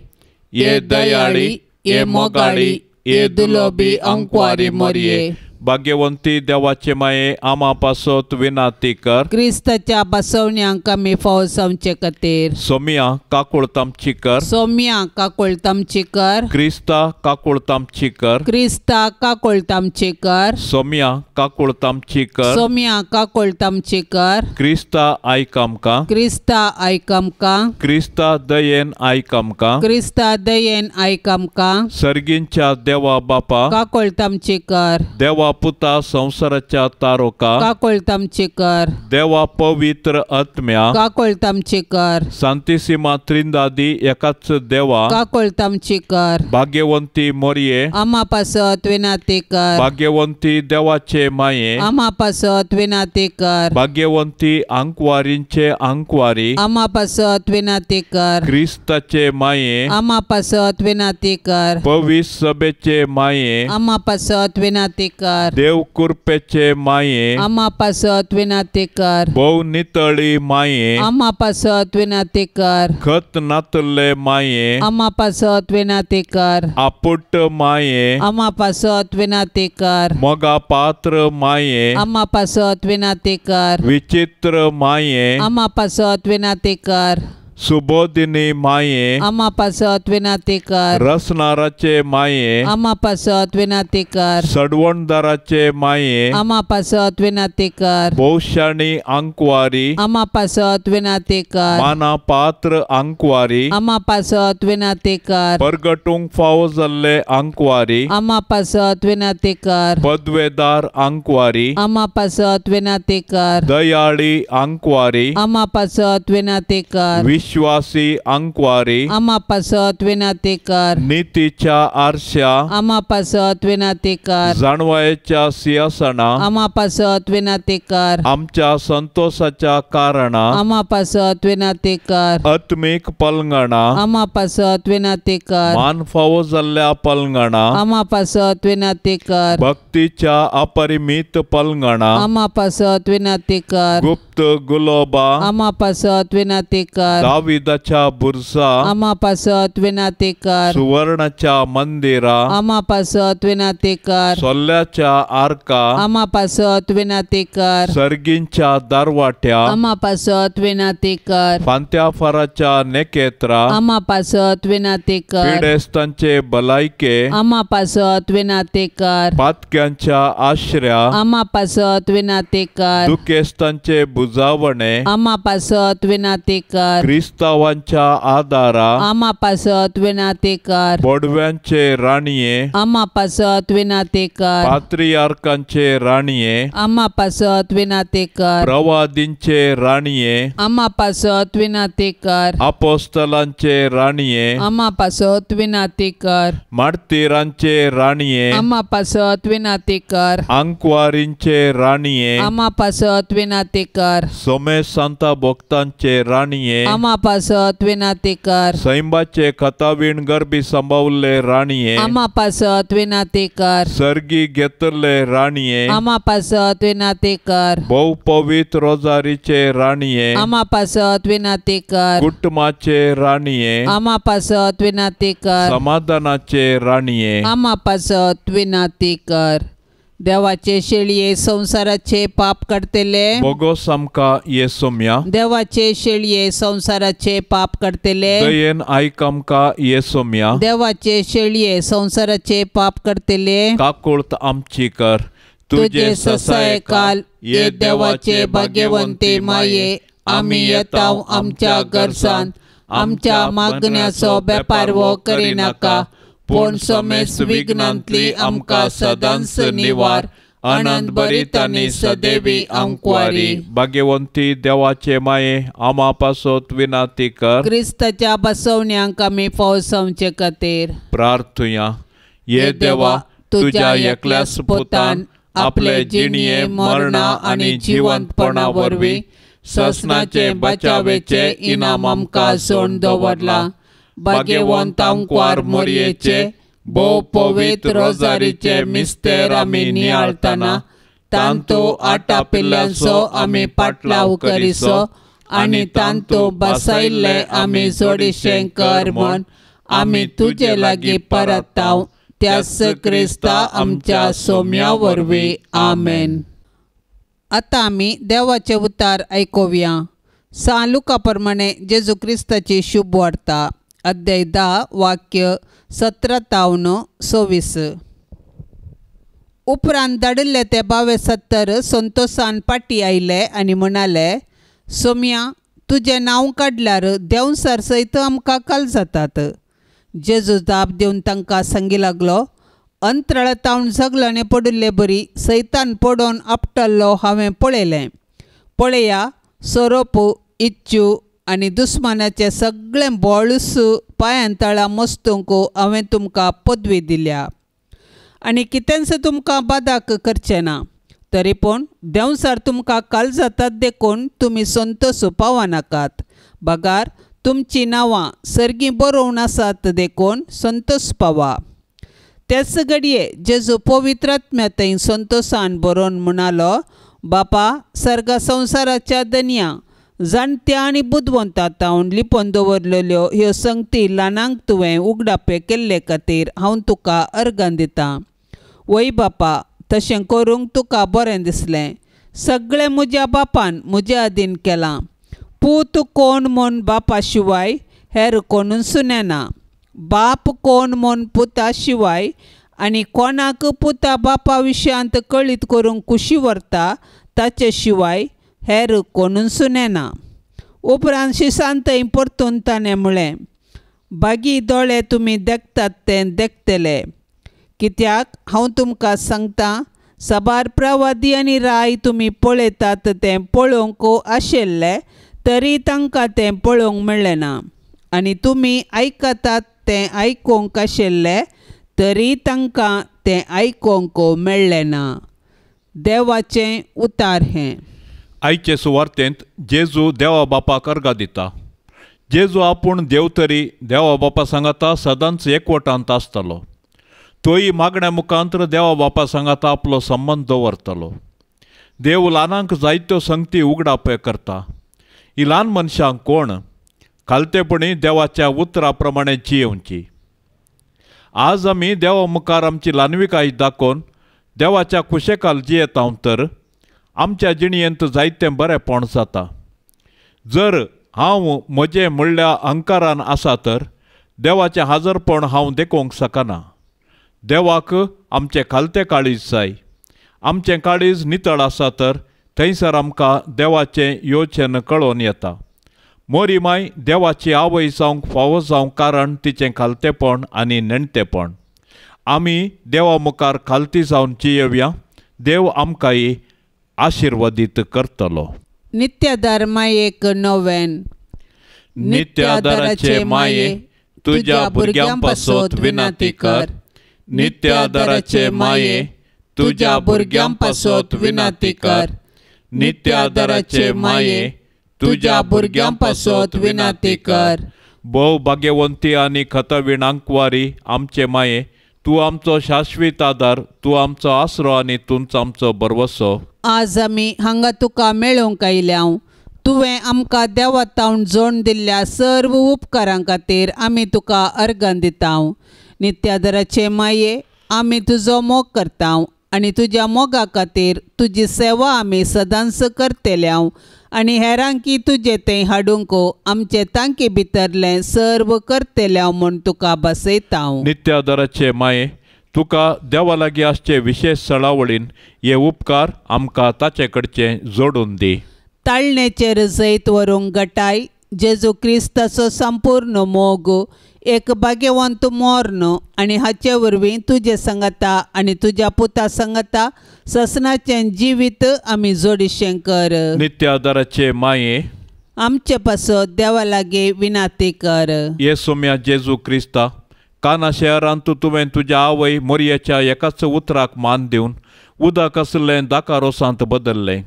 ये दयाळी, ये मोगाळी, ये दुलोबी अंकवारी मोरये। भाग्यवंती देवाचे माये आमा पासत विनाती कर, क्रिस्ताच्या बसवण्यांक आमी फावो जावचे खातीर। सोमिया काकुळतामची कर, सोमिया काकुळतामची कर, क्रिस्ता काकुळतामची कर, क्रिस्ता काकुळतामची कर, सोमिया काकुळतामची कर, सोमिया काकुळतामची कर, क्रिस्ता आयक आमकां, क्रिस्ता आयक आमकां, क्रिस्ता दयेन आयक आमकां, क्रिस्ता दयेन आयक आमकां। सर्गींच्या देवा बापा काकुळतामची कर, देवा पुता संवसाराच्या तारोका काकुळतामची कर, देवा पवित्र आत्म्या काकुळतामची कर, सांतिसिमा त्रिंदादी एकाच देवा काकुळतामची कर, भाग्यवंती मोरये आमा पासत विनाती कर, भाग्यवंती देवाचे माये आमा पासत विनाती कर, भाग्यवंती आंकवारींचे आंकवारी आमा पासत विनाती कर, क्रिस्ताचे माये आमा पासत विनाती कर, पवित्र सभेचे माये आमा पासत विनाती कर, देव कृपेचे माये आमा पासत विनाती कर, भोव नितळी माये आमा पासत विनाती कर, खत नातले माये आमा पासत विनाती कर, आपुट माये आमा पासत विनाती कर, मोगा पात्र माये आमा पासत विनाती कर, विचित्र माये आमा पासत विनाती कर, सुबोधिनी माये आमा पासत विनाती कर, रसनाराचे माये आमा पासत विनाती कर, सडवणदाराचे माये आमा पासत विनाती कर, भोवशाणी आंकवारी आमा पासत विनाती कर, माना पात्र आंकवारी आमा पासत विनाती कर, परगटूंक फावो जाल्ले आंकवारी आमा पासत विनाती कर, पदवेदार आंकवारी आमा पासत विनाती कर, दयाळी आंकवारी आमा पासत विनाती कर, विश्वासी आंकवारी आमा पासत विनाती कर। नितीच्या आरश्या आमा पासत विनाती कर। जाणवायेच्या सिंहासना आमा पासत विनाती कर। आमच्या संतोषाच्या कारणा आमा पासत विनाती कर। आत्मीक पलंगणा आमा पासत विनाती कर। मान फावो जाल्ल्या पलंगणा आमा पासत विनाती कर। भक्तीच्या अपरिमित पलंगणा आमा पासत विनाती कर। गुप्त गुलोबा आमा पासत विनाती कर। दाविदाच्या बुरसा आमा पासत विनाती कर। सुवर्णाच्या मंदिरा आमा पासत विनाती कर। सोल्ल्याच्या आरका आमा पासत विनाती कर। सर्गींच्या दारवाट्या आमा पासत विनाती कर। फांत्याफाराच्या नेकेत्रा आमा पासत विनाती कर। पिडेस्तांचे भलायके आमा पासत विनाती कर। पातक्यांच्या आश्र्या आमा पासत विनाती कर। दुखेस्तांचे बुजावणे आमा पासत विनाती कर। क्रिस्तावांच्या आदारा आमा पासत विनाती कर। बोडव्यांचे राणये आमा पासत विनाती कर। पात्रियार्कांचे राणये आमा पासत विनाती कर। प्रवादींचे राणये आमा पासत विनाती कर। अपोस्तलांचे राणये आमा पासत विनाती कर। मार्तीरांचे राणये आमा पासत विनाती कर। आंकवारींचे राणये आमा पासत विनाती कर। सोमे सांता भक्तांचे राणये आमा पासत विनाती कर। सैंबाचे कथावीण गर्भी सांबावल्ले राणये आमा पासत विनाती कर। सर्गी घेतले राणये आमा पासत विनाती कर। भोव पवित्र रोजारीचे राणये आमा पासत विनाती कर। कुटुंबाचे राणये आमा पासत विनाती कर। समाधानाचे राणये आमा पासत विनाती कर। देवाचे शेळये संसाराचे पाप काडतले बोगोस आमकां येसोम्या। देवाचे शेळये संसाराचे पाप काडतले दयेन आयक आमकां येसोम्या। देवाचे शेळये संसाराचे पाप काडतले काकुळत आमची कर। तुजे ससायकाल ये देवाचे भाग्यवंते माये आमी येताव आमच्या गरजान आमच्या मागण्याचो बेपारवो करिनाका पूण समेस विघ्नांतली आमकां सदांच निवार आनंद भरीत आनी सदैवी आंकवारी। भाग्यवंती देवाचे माये आमा पासत विनाती कर। क्रिस्ताच्या बसवण्यांक आमी फावसावचे खातीर प्रार्थुया। ये देवा तुज्या एकल्याच पुतान आपले जिणये मरणा आनी जिवंतपणा वरवीं ससनाचे बचावेचे इनाम आमकां सोडून दवरलां। भाग्यवंत आंकवार मोरयेचे भोव पवित्र रोजारीचे मिस्तेर आमी नियाळतना तांतू आटापिल्ल्यांचो आमी पाटलाव करिसो आनी तांतू बसायल्ले आमी जोडीशें कर म्हूण आमी तुजे लागीं परताव त्याच क्रिस्ता आमच्या सोम्या वरवीं आमेन। आतां आमी देवाचे उतार आयकुया। सान लुका प्रमाणे जेजू क्रिस्ताची शुभ वार्ता अध्याय 10 वाक्य 17 तावन 26। उपरांत धाडिल्ले ते 72 संतोषान पाटी आयले आनी म्हणाले, सोम्या तुजें नांव काडल्यार देंवसार सयत आमकां काल जातात। जेजू जाप दिवन तांकां सांगी लागलो, अंतराळ तावन झगल्याने पडिल्ले बरी सैतान पडोवन आपटल्लो हांवें पळयलें। पळया सोरोप इच्चू आनी दुस्मानाचें सगळें बळूस पांयां तळा मस्तूंक हांवें तुमकां पदवी दिल्या आनी कितेंच तुमकां बादाक करचें ना। तरी पूण देंवसार तुमकां काल जातात देखून तुमी संतोष पावनाकात, बगार तुमचीं नांवां सर्गीं बरोवन आसात देखून संतोष पावा। त्याच घडये जेजू पवित्र आत्म्या थंय संतोषान बरोवन म्हणालो, बापा सर्गा संवसाराच्या दनया जाणत्या आनी बुदवंता तावन लिपोवन दवरलेल्यो ह्यो संगती ल्हानांक तुवें उगडापे केल्ले खातीर हांव तुका अर्गां दितां। वय बापा तशें करूंक तुका बरें दिसलें। सगळें म्हज्या बापान म्हज्या अधीन केलां। पूत कोण म्हूण बापा शिवाय हेर कोणूच नेना, बाप कोण म्हूण पुता शिवाय आनी कोणाक पुता बापा विशयांत कळीत करूंक कुशी व्हरता ताचे शिवाय हेर कोणूच नेना। उपरांत शिसान थंय परतून ताणें म्हळें, बागी दोळे तुमी देखतात तें देखतले, कित्याक हांव तुमकां सांगतां साबार प्रवादी आनी राय तुमी पळयतात तें पळोवंक आशिल्ले तरी तांकां तें पळोवंक मेळ्ळें ना, आनी तुमी आयकतात तें आयकूंक आशिल्लें तरी तांकां तें आयकूंक मेळ्ळें ना. देवाचें उतार हें. आयचे सुवार्तेंत जेजू देवा बापाक अर्गां दिता. जेजू आपूण देव तरी देवा बापा सांगाता सदांच एकवटांत आसतलो. तोय मागण्या मुखांतर देवा बापा सांगाता आपलो संबंद दवरतलो. देव ल्हानांक जायत्यो संगती उगडाप करता. ही ल्हान मनशांक कोण खालतेपणी देवाच्या उतरा प्रमाणे जियेवची. आज आमी देवा मुखार आमची ल्हानविकाय दाखोवन देवाच्या कुशेकाल जियेता तर आमच्या जिणयेंत जायतें बरेंपण जाता. जर हांव म्हजें म्हणल्या अहंकारान आसा तर देवाचें हाजरपण हांव देखोवंक शकना. देवाक आमचें खालतें काळीज जाय. आमचें काळीज नितळ आसा तर थंयसर आमकां देवाचें योजन कळोवन येता. मोरी माय देवाची आवय जावंक फावो जावंक कारण तिचें खालतेपण आनी नेणटेपण. आमी देवा मुखार खालती जावन जियेवया. देव आमकांय आशिर्वादीत करतलो. नित्यादार मायेक नोवेन. नित्यादाराचे माये तुज्या भुरग्यां पासत विनंती कर. नित्यादाराचे माये तुज्या भुरग्यां पासत विनंती कर. नित्यादाराचे माये तुज्या भुरग्यां पासत विनंती कर. भोव भाग्यवंती आनी खतवीण आंकवारी आमचे माये, तूं आमचो शाश्वीत आदार, तूं आमचो आसरो आनी तूंच आमचो भरवसो. आज आमी हांगा तुका मेळोवंक आयल्या. तुवें आमकां देवा तावन जोड दिल्ल्या सर्व उपकारां खातीर आमी तुका अर्गां दिता. नित्यादराचे माये, आमी तुजो मोग करता आनी तुज्या मोगा खातीर तुजी सेवा आमी सदांच करतल्या आनी हेरांकी तुजें तें हाडूंक आमचे तांकी भितरलें सर्व करतल्या म्हूण तुका बसयता. नित्यादराचे माये, तुका देवा लागीं आसचे विशेश सळावळीन हे उपकार आमकां ताचे कडचे जोडून दी. ताळणेचेर जैत व्हरूंक गटाय जेजू क्रिस्ताचो संपूर्ण मोग, एक भाग्यवंत मोर्न आनी हाचे वरवीं तुजे सांगाता आनी तुज्या पुता सांगाता ससनाचें जिवीत आमी जोडिशें कर. नित्यादाराचे माये, आमचे पासत देवा लागीं विनंती कर. हे सोम्या जेजू क्रिस्ता, काना शहरांत तुवें तुज्या आवय मोरयेच्या एकाच उतराक मान दिवन उदक आसलें दाका रोसांत बदल्लें.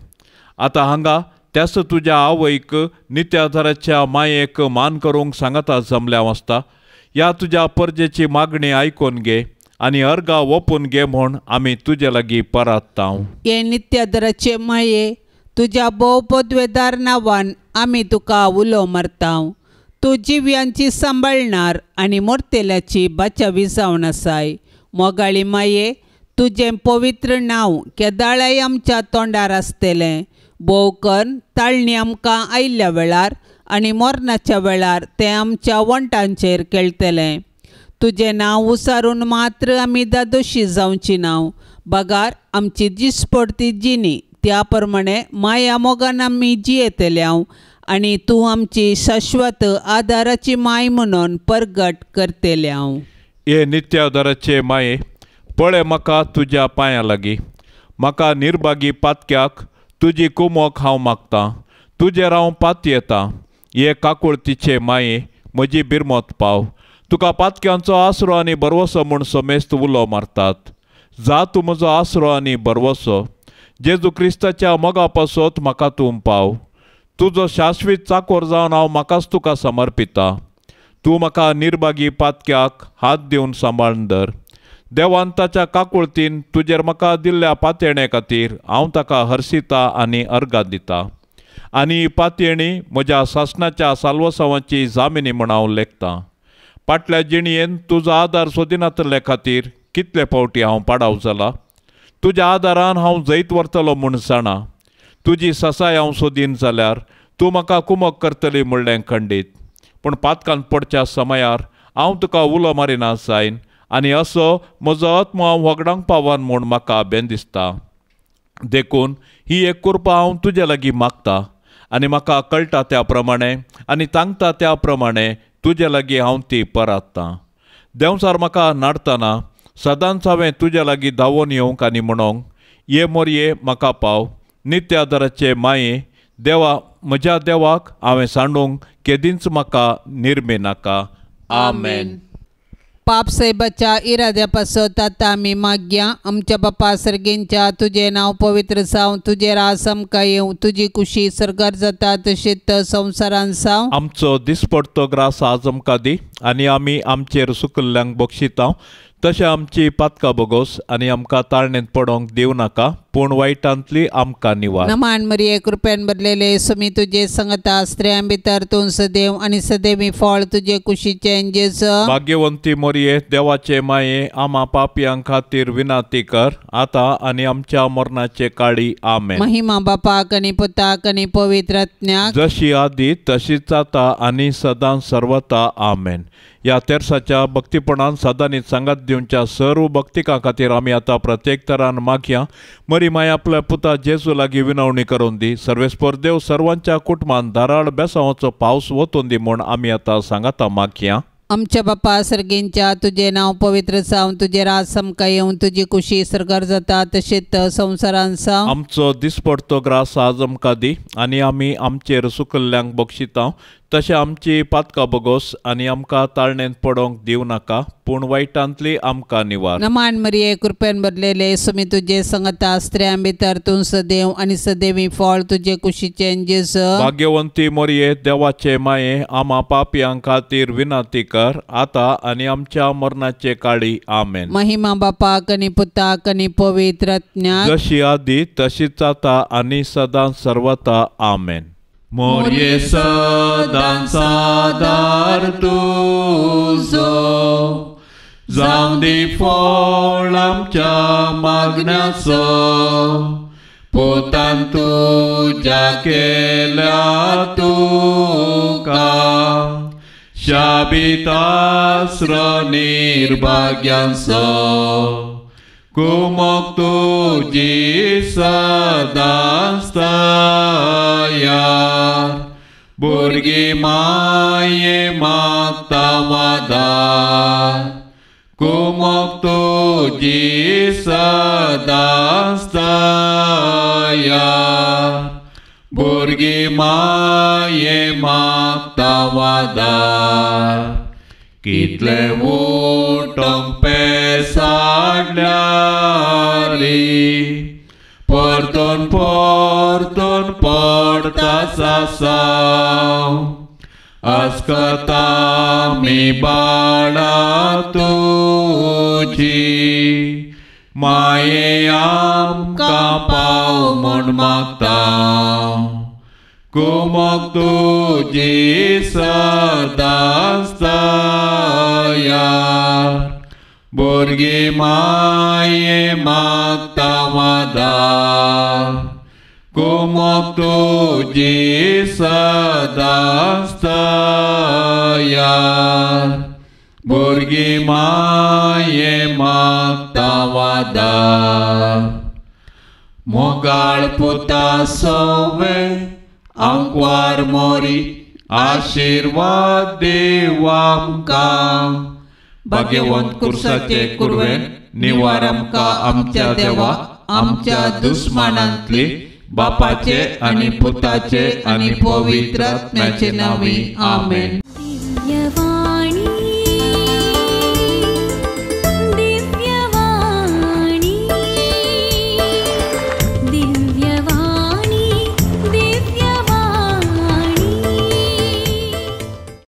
आतां हांगा त्याच तुज्या आवयक नित्याधाराच्या मायेक मान करूंक सांगाता जमल्या आसता. ह्या तुज्या परजेची मागणी आयकून घे आनी अर्गा ओपून घे म्हूण आमी तुजे लागीं परात्ता. हे नित्याधाराचे माये, तुज्या भोव पदवेदार नांवान आमी तुका उलो मारता. तूं जिव्यांची सांबाळणार आनी मोरतेल्याची बाचावी जावन आसाय. मोगाळी माये, तुजें पवित्र नांव केदाळाय आमच्या तोंडार आसतलें. भोव करून ताळणी आमकां आयिल्ल्या वेळार आनी मरणाच्या वेळार तें आमच्या वंटांचेर खेळटलें. तुजें नांव उसारून मात्र आमी दादोशी जावची नांव, बगार आमची दिसपडती जिणी त्या प्रमाणे माया मोगान आमी जियेतले आनी तूं आमची शाश्वत आदाराची माय म्हणून परगट करतले. हे नित्यादाराचे माये, पळय म्हाका तुज्या पांयां लागीं, म्हाका निर्भागी पातक्याक तुजी कुमोक हांव मागतां. तुजेर हांव पातयेतां. हे काकुळतीचे माये, म्हजी बिरमत पाव. तुका पातक्यांचो आसरो आनी भरवसो म्हूण समेस्त उलो मारतात. जा तूं म्हजो आसरो आनी भरवसो. जेजू क्रिस्ताच्या मोगा पासत म्हाका तूं पाव. तुजो शाश्वीत चाकोर जावन हांव म्हाकाच तुका समर्पिता. तूं म्हाका निर्भागी पातक्याक हात दिवन सांबाळून धर. देवान ताच्या काकुळतीन तुजेर म्हाका दिल्ल्या पातयेणे खातीर हांव ताका हर्शिता आनी अर्गां दिता. आनी ही पातयेणी म्हज्या सासणाच्या साल्वसांवाची जामिनी म्हूण हांव लेखतां. फाटल्या जिणयेन तुजो आदार सोदिनातल्ले खातीर कितले फावटी हांव पाडाव जाला. तुज्या आदारान हांव जैत व्हरतलो म्हूण जाणा. तुजी ससाय हांव सोदीन जाल्यार तूं म्हाका कुमक करतली म्हणलें खंडीत. पूण पातकान पडच्या समयार हांव तुका उलो मारिना जायन आनी असो म्हजो आत्मो हांव व्हगडांक पावन म्हूण म्हाका बेन दिसता. देखून ही एक कृपा हांव तुजे लागीं मागता आनी म्हाका कळटा त्या प्रमाणे आनी तांगता त्या प्रमाणे तुजे लागीं हांव ती परात्तां. देंवचार म्हाका नाडतना सदांच हांवें तुजे लागीं धांवोन येवंक आनी म्हणोंक, ये मोरये म्हाका पाव. नित्यादाराचे माये, देवा म्हज्या देवाक हांवें सांडूंक केदींच म्हाका निर्मे नाका. आमेन. पाप साहेबाच्या इराद्या पासत आतां आमी मागया. आमच्या बापा सर्गेंच्या तुजें नांव पवित्र जावं, तुजें राज आमकां येवं, तुजी कुशी सर्गार जाता तशीच संवसारान जावं. आमचो दिसपडतो ग्रास आज आमकां दी आनी आमी आमचेर सुकल्ल्यांक बक्षिता तशें आमची पातकां बोगोस आनी आमकां ताळणेंत पडोंक दिवं नाका, पूण वायटांतली आमकां निवार. नमान मरिये, कृपेन भरलेले, सुमी तुजे संगता, स्त्रियां भितर तूं सदैव आनी सदैवी फळ तुजे कुशीचें जेजू. भाग्यवंती मोरये, देवाचे माये, आमा पापयां खातीर विनंती कर आतां आनी आमच्या मरणाचे काळी. आमेन. महिमा बापाक आनी पुताक आनी पवित्र आत्म्याक, जशी आदी तशीच आतां आनी सदां सर्वता. आमेन. ह्या तेर्साच्या भक्तीपणान सदांनी सांगात दिवच्या सर्व भक्तिकां खातीर आमी आतां प्रत्येक तरान मागया. मरी माय आपल्या पुता जेजू लागीं विनवणी करून दी. सर्वेस्पर देव सर्वांच्या कुटुंबान धाराळ बेसांवाचो पावस वतून दी म्हूण आमी आतां सांगाता मागया. आमच्या बापा सर्गेंच्या तुजें नांव पवित्र जावं, तुजें राज आमकां येवं, तुजी कुशी सर्गार जाता तशीच संवसारान जावं. आमचो दिसपडतो ग्रास आज आमकां दी आनी आमी आमचेर सुकल्ल्यांक बक्षिता तशें आमची पातकां बोगोस आनी आमकां ताळणेंत पडोंक दिवं नाका, पूण वायटांतली आमकां निवार. नमान मरिये, कृपेन भरलेले, सुमी तुजे संगता, स्त्रियां भितर तूं सदैव आनी सदैवी फळ तुजे कुशीचें जेजू. भाग्यवंती मोरये, देवाचे माये, आमा पापयां खातीर विनंती कर आतां आनी आमच्या मरणाचे काळी. आमेन. महिमा बापाक आनी पुताक आनी पवित्र आत्म्याक, जशी आदी तशीच आतां आनी सदां सर्वता. आमेन. मोरये सदां सादार तुजो, जावं दी फळ आमच्या मागण्याचो, पुतान तुज्या केल्या तुका शाबितास्र निर्भाग्यांचो, कुमक तुजी सदांच तयार, भुरगीं माये मागता वादार, कुमक तुजी सदांच तयार, भुरगीं माये मागता वादार. कितले उठोंक पेसाडल्यारी, परतून परतून पडटा सासांव, अस्कता मी बाळा तुजी, माये आमकां पाव म्हूण मागता, कुमक तुजी सदांच तयार, भुरगीं माये मागता वादार, कुमक तुजी सदांच तयार, भुरगीं माये मागता वादार. मोगाळ पुता सवे आंकवार मोरी, आशिर्वाद देव आमकां, भाग्यवंत कुर्साचे कुरवेन निवार आमकां आमच्या देवा, आमच्या दुस्मानांतली, बापाचे आनी पुताचे आनी पवित्र आत्म्याचे नांवी. आमेन.